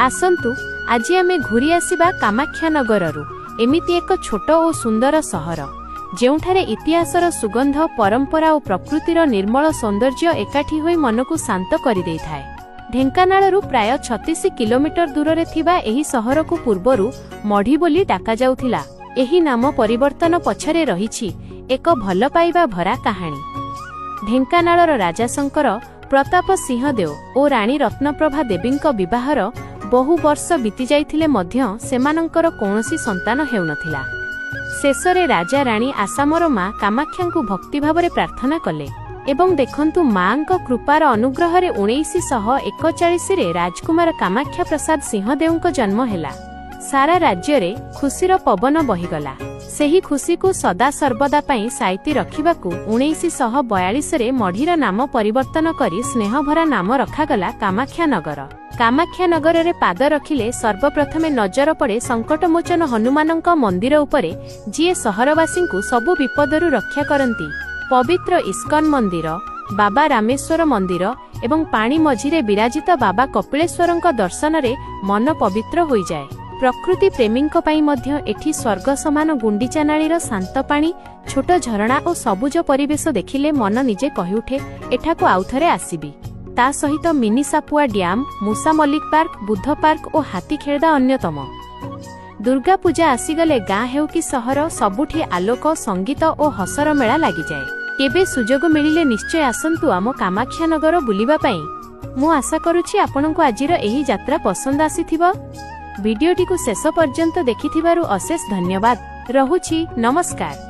ଆସନ୍ତୁ, ଆଜି ଆମେ ଘୁରି ଆସିବା କାମାକ୍ଷାନଗରରୁ, ଏମିତି ଏକ ଛୋଟ ଓ ସୁନ୍ଦର ସହର, ଯେଉଁଠାରେ ଇତିହାସର ସୁଗନ୍ଧ, ପରମ୍ପରା ଓ ପ୍ରକୃତିର ନିର୍ମଳ ସୌନ୍ଦର୍ଯ୍ୟ ଏକାଠି ହୋଇ ମନକୁ ଶାନ୍ତ କରିଦେଇଥାଏ। ଢେଙ୍କାନାଳରୁ ପ୍ରାୟ 36 କିଲୋମିଟର ଦୂରରେ ଥିବା ଏହି ସହରକୁ ପୂର୍ବରୁ ମଢ଼ି ବୋଲି ଡାକାଯାଉଥିଲା। ଏହି ନାମ ପରିବର୍ତ୍ତନ ପଛରେ ରହିଛି ଏକ ଭଲ ପାଇବା ଭରା କାହାଣୀ। ଢେଙ୍କାନାଳର ରାଜା ଶଙ୍କର ପ୍ରତାପ ସିଂହଦେଓ ଓ ରାଣୀ ରତ୍ନପ୍ରଭା ଦେବୀଙ୍କ ବିବାହର ବହୁ ବର୍ଷ ବିତିଯାଇଥିଲେ ମଧ୍ୟ ସେମାନଙ୍କର କୌଣସି ସନ୍ତାନ ହେଉନଥିଲା। ଶେଷରେ ରାଜା ରାଣୀ ଆସାମର ମା କାମାକ୍ଷାଙ୍କୁ ଭକ୍ତିଭାବରେ ପ୍ରାର୍ଥନା କଲେ ଏବଂ ଦେଖନ୍ତୁ, ମାଙ୍କ କୃପାର ଅନୁଗ୍ରହରେ 1941ରେ ରାଜକୁମାର କାମାକ୍ଷା ପ୍ରସାଦ ସିଂହଦେଓଙ୍କ ଜନ୍ମ ହେଲା। ସାରା ରାଜ୍ୟରେ ଖୁସିର ପବନ ବହିଗଲା। ସେହି ଖୁସିକୁ ସଦା ସର୍ବଦା ପାଇଁ ସାଇତି ରଖିବାକୁ 1942ରେ ମଢ଼ିର ନାମ ପରିବର୍ତ୍ତନ କରି ସ୍ନେହଭରା ନାମ ରଖାଗଲା କାମାକ୍ଷାନଗର। କାମାକ୍ଷାନଗରରେ ପାଦ ରଖିଲେ ସର୍ବପ୍ରଥମେ ନଜର ପଡ଼େ ସଙ୍କଟମୋଚନ ହନୁମାନଙ୍କ ମନ୍ଦିର ଉପରେ, ଯିଏ ସହରବାସୀଙ୍କୁ ସବୁ ବିପଦରୁ ରକ୍ଷା କରନ୍ତି। ପବିତ୍ର ଇସ୍କନ ମନ୍ଦିର, ବାବା ରାମେଶ୍ୱର ମନ୍ଦିର ଏବଂ ପାଣି ମଝିରେ ବିରାଜିତ ବାବା କପିଳେଶ୍ୱରଙ୍କ ଦର୍ଶନରେ ମନ ପବିତ୍ର ହୋଇଯାଏ। ପ୍ରକୃତି ପ୍ରେମୀଙ୍କ ପାଇଁ ମଧ୍ୟ ଏଠି ସ୍ୱର୍ଗ ସମାନ। ଗୁଣ୍ଡିଚା ନାଳୀର ଶାନ୍ତ ପାଣି, ଛୋଟ ଝରଣା ଓ ସବୁଜ ପରିବେଶ ଦେଖିଲେ ମନ ନିଜେ କହିଉଠେ, ଏଠାକୁ ଆଉଥରେ ଆସିବି। ତା ସହିତ ମିନି ସାପୁଆ ଡ୍ୟାମ, ମୂଷା ମଲ୍ଲିକ ପାର୍କ, ବୁଦ୍ଧ ପାର୍କ ଓ ହାତୀଖେଳଦା ଅନ୍ୟତମ। ଦୁର୍ଗା ପୂଜା ଆସିଗଲେ ଗାଁ ହେଉ କି ସହର, ସବୁଠି ଆଲୋକ, ସଙ୍ଗୀତ ଓ ହସର ମେଳା ଲାଗିଯାଏ। କେବେ ସୁଯୋଗ ମିଳିଲେ ନିଶ୍ଚୟ ଆସନ୍ତୁ ଆମ କାମାକ୍ଷାନଗର ବୁଲିବା ପାଇଁ। ମୁଁ ଆଶା କରୁଛି, ଆପଣଙ୍କୁ ଆଜିର ଏହି ଯାତ୍ରା ପସନ୍ଦ ଆସିଥିବ। ଭିଡିଓଟିକୁ ଶେଷ ପର୍ଯ୍ୟନ୍ତ ଦେଖିଥିବାରୁ ଅଶେଷ ଧନ୍ୟବାଦ। ରହୁଛି, ନମସ୍କାର।